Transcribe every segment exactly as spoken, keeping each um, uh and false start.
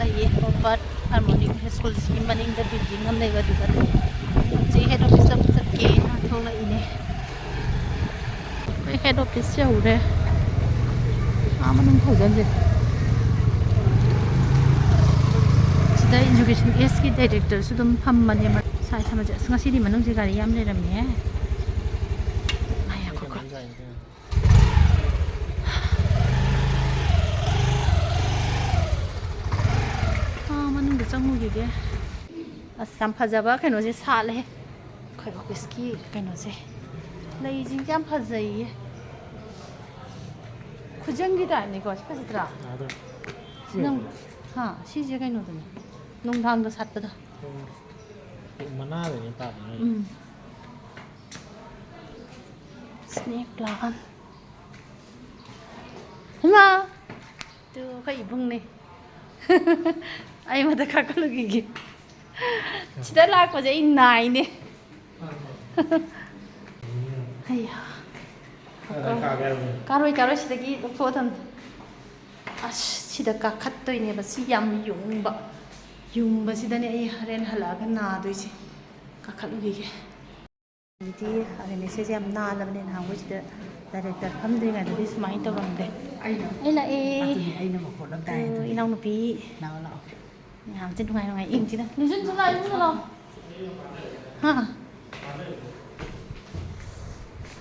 ꯂꯩꯌꯦ, ꯀꯣꯡꯄꯥꯠ ꯍꯥꯔꯃꯣꯅꯤ ꯁ꯭ꯀꯨꯜꯁꯤꯒꯤ ꯃꯅꯤꯡꯗ ꯕꯤꯜꯗꯤꯡ ꯑꯃ ꯂꯩꯕ, ꯑꯗꯨꯗ ꯍꯧꯖꯤꯛ ꯍꯦꯗ ꯑꯣꯐꯤꯁꯇ ꯑꯃꯨꯛ ꯆꯠꯀꯦꯅ ꯊꯣꯛꯂꯛꯏꯅꯦ꯫ ꯑꯩꯈꯣꯏ ꯍꯦꯗ ꯑꯣꯐꯤꯁ ꯌꯧꯔꯦ꯫ ꯑꯥ ꯃꯅꯨꯡ ꯐꯖꯅꯁꯦ꯫ ꯁꯤꯗ ꯏꯖꯨꯀꯦꯁꯟ ꯑꯦꯁꯀꯤ ꯗꯥꯏꯔꯦꯛꯇꯔꯁꯨ ꯑꯗꯨꯝ ꯐꯝꯕꯅꯦ꯫ ꯁꯥꯏ ꯊꯝꯃꯁꯦ꯫ ꯑꯁ, ꯉꯁꯤꯗꯤ ꯃꯅꯨꯡꯁꯦ ꯒꯥꯔꯤ ꯌꯥꯝ ꯂꯩꯔꯝꯃꯦꯍꯦ꯫ ꯉꯥꯏꯈꯣꯀꯣ꯫ ꯑꯥ, ꯃꯅꯨꯡꯗ ꯆꯪꯉꯨꯈꯤꯒꯦ꯫ ꯑꯁ, ꯌꯥꯝ ꯐꯖꯕ ꯀꯩꯅꯣꯁꯦ ꯁꯥꯠꯂꯦ꯫ ꯑꯩꯈꯣꯏ ꯑꯣꯐꯤꯁꯀꯤ ꯀꯩꯅꯣꯁꯦ, ꯂꯩꯁꯤꯡꯁꯦ ꯌꯥꯝ ꯐꯖꯩꯌꯦ꯫ ꯈꯨꯖꯪꯒꯤ ꯇꯥꯏꯞꯅꯤꯀꯣ, ꯁꯤ ꯐꯖꯗ꯭ꯔꯥ? ꯑꯗꯣ ꯁꯤ ꯅꯪ, ꯍꯥ, ꯁꯤꯁꯦ ꯀꯩꯅꯣꯗꯨꯅꯦ, ꯅꯨꯡꯗꯥꯡꯗ ꯁꯥꯠꯄꯗꯣ꯫ ꯎꯝ꯫ ꯃꯅꯥꯗꯅꯦ ꯇꯥꯗꯣꯏꯅꯦ꯫ ꯎꯝ꯫ Snake plan. ꯍꯩꯃꯥ! ꯇꯨ ꯑꯩꯈꯣꯏ ꯏꯕꯨꯡꯅꯦ꯫ ꯑꯩ ꯃꯊꯛ ꯀꯥꯈꯠꯂꯨꯈꯤꯒꯦ꯫ ꯁꯤꯗ ꯂꯥꯛꯄꯁꯦ ꯑꯩ ꯅꯥꯏꯅꯦ꯫ ꯍꯩꯌꯥ꯫ ꯀꯥꯔꯣꯏ, ꯀꯥꯔꯣꯏ, ꯁꯤꯗꯒꯤ ꯂꯧꯊꯣꯛꯑ ꯊꯝ꯫ ꯑꯁ, ꯁꯤꯗ ꯀꯥꯈꯠꯇꯣꯏꯅꯦꯕ꯫ ꯁꯤ ꯌꯥꯝ ꯌꯨꯡꯕ꯫ ꯌꯨꯡꯕꯁꯤꯗꯅꯦ ꯑꯩ ꯍꯣꯔꯦꯟ ꯍꯜꯂꯛꯑꯒ ꯅꯥꯗꯣꯏꯁꯦ꯫ ꯀꯥꯈꯠꯂꯨꯈꯤꯒꯦ꯫ ꯍꯧꯖꯤꯛꯇꯤ ꯑꯥꯔ ꯑꯦꯟ ꯑꯦꯁ ꯑꯦꯁꯦ ꯌꯥꯝ ꯅꯥꯜꯂꯕꯅꯦ꯫ ꯅꯍꯥꯟꯈꯣꯏ ꯁꯤꯗ ꯗꯥꯏꯔꯦꯛꯇꯔ ꯐꯝꯗ꯭ꯔꯤꯉꯩꯗꯗꯤ ꯁꯨꯃꯥꯏꯅ ꯇꯧꯔꯝꯗꯦ꯫ ꯑꯩꯅ ꯑꯩ ꯂꯥꯛꯑꯦ꯫ ꯑꯗꯨꯅꯦ, ꯑꯩꯅ ꯃꯈꯣꯟ ꯑꯃ ꯇꯥꯏ ꯑꯗꯨꯅꯦ꯫ ꯏꯅꯥꯎꯅꯨꯄꯤ꯫ ꯂꯥꯛꯑꯣ, ꯂꯥꯛꯑꯣ꯫ ꯃꯌꯥꯝꯁꯦ ꯅꯨꯡꯉꯥꯏ ꯅꯨꯡꯉꯥꯏ ꯌꯦꯡꯁꯤꯗ꯫ ꯂꯨꯖꯟꯁꯨ ꯂꯥꯛꯑꯣ, ꯂꯨꯖꯟꯁꯨ ꯂꯥꯛꯑꯣ꯫ ꯍꯥ?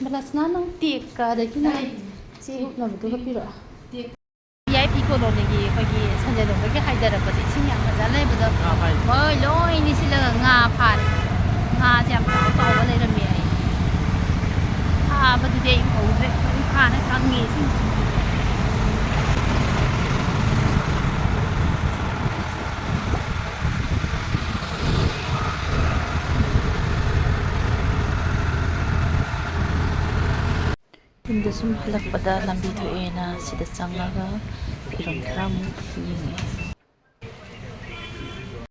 ꯕꯂꯥꯁꯅꯥ, ꯅꯪ ꯇꯦꯛ ꯀꯥꯗꯒꯤ ꯅꯪ ꯆꯦ ꯎꯞꯅꯕꯗꯨꯒ ꯄꯤꯔꯛꯑꯣ꯫ ꯚꯤ ꯑꯥꯏ ꯄꯤ ꯀꯣꯂꯣꯅꯤꯒꯤ ꯑꯩꯈꯣꯏꯒꯤ ꯁꯟꯖꯦꯟꯕꯝꯗꯒꯤ ꯍꯥꯏꯊꯔꯛꯄꯁꯦ ꯏꯁꯤꯡ ꯌꯥꯝ ꯐꯖꯅ ꯂꯩꯕꯗꯣ ꯉꯥ ꯐꯥꯏ꯫ ꯃꯣꯏ ꯂꯣꯏ ꯅꯤꯁꯤꯜꯂꯒ ꯉꯥ ꯐꯥꯔꯦ꯫ ꯉꯥꯁꯦ ꯌꯥꯝ ꯆꯥꯎ ꯆꯥꯎꯕ ꯂꯩꯔꯝꯃꯦ꯫ ꯑꯩ ꯐꯥꯕꯗꯨꯗꯤ ꯑꯩ ꯎꯍꯧꯗ꯭ꯔꯦ꯫ ꯂꯣꯏ ꯐꯥꯅ ꯈꯪꯉꯦ ꯏꯁꯤꯡ꯫ ꯌꯨꯝꯗ ꯁꯨꯝ ꯍꯜꯂꯛꯄꯗ ꯂꯝꯕꯤ ꯊꯣꯛꯑꯦꯅ ꯁꯤꯗ ꯆꯪꯉꯒ ꯐꯤꯔꯣꯜ ꯈꯔ ꯑꯃꯨꯛ ꯌꯦꯡꯉꯛꯑꯦ꯫